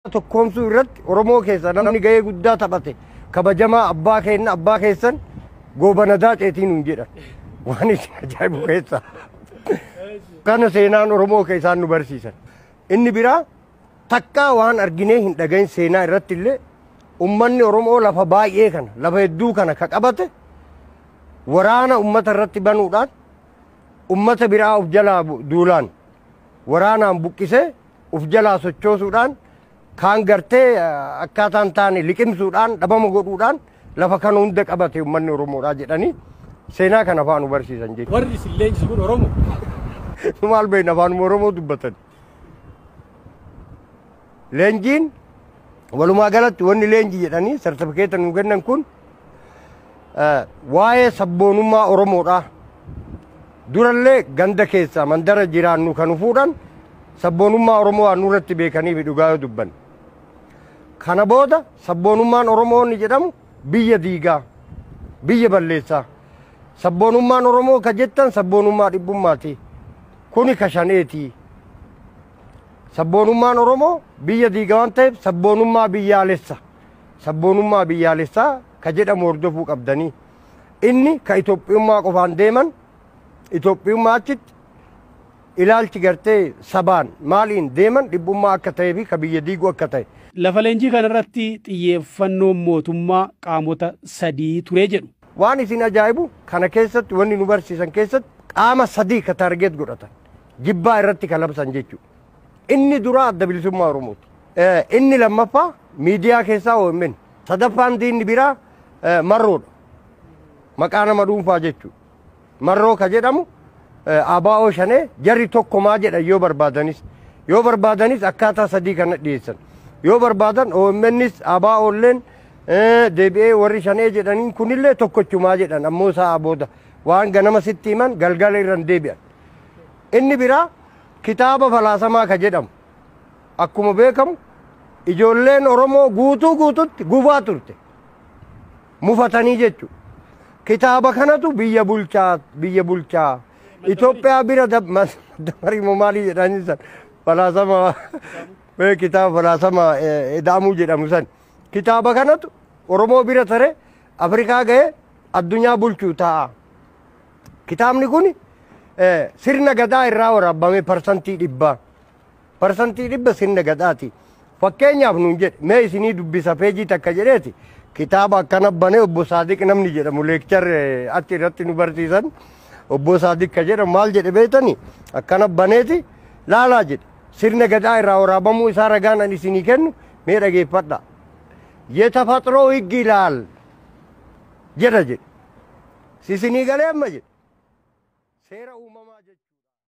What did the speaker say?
Tokkoomsuu irratti Oromoo keessaa namni gahee guddaa taphate kabajamaa abbaa keenya abbaa keessan Goobana Daaceetii nuun jedhan. Waan isin ajaa'ibu keessaa. Kana seenaan Oromoo keessaan nu barsiisan. Inni biraa takkaa waan arginee hin dhagahin seenaa irratti illee ummanni Oromoo lafa baay'ee kana lafa hedduu kana ka qabate waraana ummata irratti banuudhaan ummata biraa of jalaa duulaan waraanaan buqqisee of jalaa sochoosuudhaan kaan gartee akkaataan taane liqimsuudhaan dhabama godhuudhaan lafa kana hunda qabate ummanni Oromoodhaa jedhanii seenaa kana afaan nu barsiisan jechuudha. Warri isin leenjisu kun Oromoo. Maal beekna, afaanuma Oromoo dubbatan. Leenjiin walumaa galatti wanni leenjii jedhanii sartifikeeta nu kennan kun waa'ee sabboonummaa Oromoodhaa. Durallee ganda keessaa mandara jiraannu kan fuudhan sabboonummaa Oromoo waan nurratti beekanii fi dhugaa yoo dubban. Kana booda sabboonummaan Oromoo inni jedhamu biyya diigaa, biyya balleessaa. Sabboonummaan Oromoo ka jettan sabboonummaa dhibbummaati. Kuni ka shaneeti. Sabboonummaan Oromoo biyya diigaa waan ta'eef sabboonummaa biyyaalessa. Sabboonummaa biyyaalessaa ka jedhamu hordofuu qabdanii. Inni ka Itoophiyummaa qofaan deeman Itoophiyummaa achitti ilaalchi gartee sabaan maaliin deeman dhibbummaa akka ta'ee fi ka biyya diigu akka ta'e. Lafa leenjii kanarratti xiyyeeffannoon mootummaa qaamota sadii ture jedhu. Waan isin ajaa'ibu kana keessatti wanni nu barsiisan keessatti qaama sadii ka target godhatan jibbaa irratti ka labsan jechuudha. Inni duraa Adda Bilisummaa Oromooti. Inni lammaffaa miidiyaa keessaa OMN. Sadaffaan diinni biraa Marroodha. Maqaa nama dhuunfaa jechuudha. Marroo ka jedhamu ABO shanee jarri tokkomaa jedhan yoo barbaadanis yoo barbaadanis akkaataa sadii kana dhiyeessan. Yoo barbaadan OMNs ABOlleen deebi'ee warri shanee jedhaniin kunillee tokkochumaa jedhan, ammoo sa'a booda waan ganama sitti himan galgala irra hin deebi'an. Inni biraa kitaaba falaasamaa ka jedhamu akkuma beekamu ijoolleen Oromoo guutuu guututti gubaa turte mufatanii jechuudha. Kitaaba kanatu biyya bulchaa biyya bulchaa Itoophiyaa bira dabarii maalii jedhanii san falaasama kitaaba falaasama Ida'amuu jedhamu san kitaaba kanatu Oromoo bira tare Afrikaa ga'ee addunyaa bulchuu ta'a. Kitaabni kun sirna gadaa irraa waraabame 100%. 100% sirna gadaati. Fakkeenyaaf nuun jedhe, mee isinii dubbisa peejii takka jedheeti kitaaba akkana banee. Obbo Saadiq namni jedhamu lecturer achi irratti nu barsiisan, obbo Saadiq ka jedhamu maal jedhe beektanii? Akkana baneeti laalaa jedhe, sirna gadaa irraa waraabamuu isaa ragaan ani isinii kennu mee dhageeffadha. የተፈጥሮ ሕግ ይላል jedha jedhe. Sisinii galee amma jedhe. Seera uumamaa jechuudha.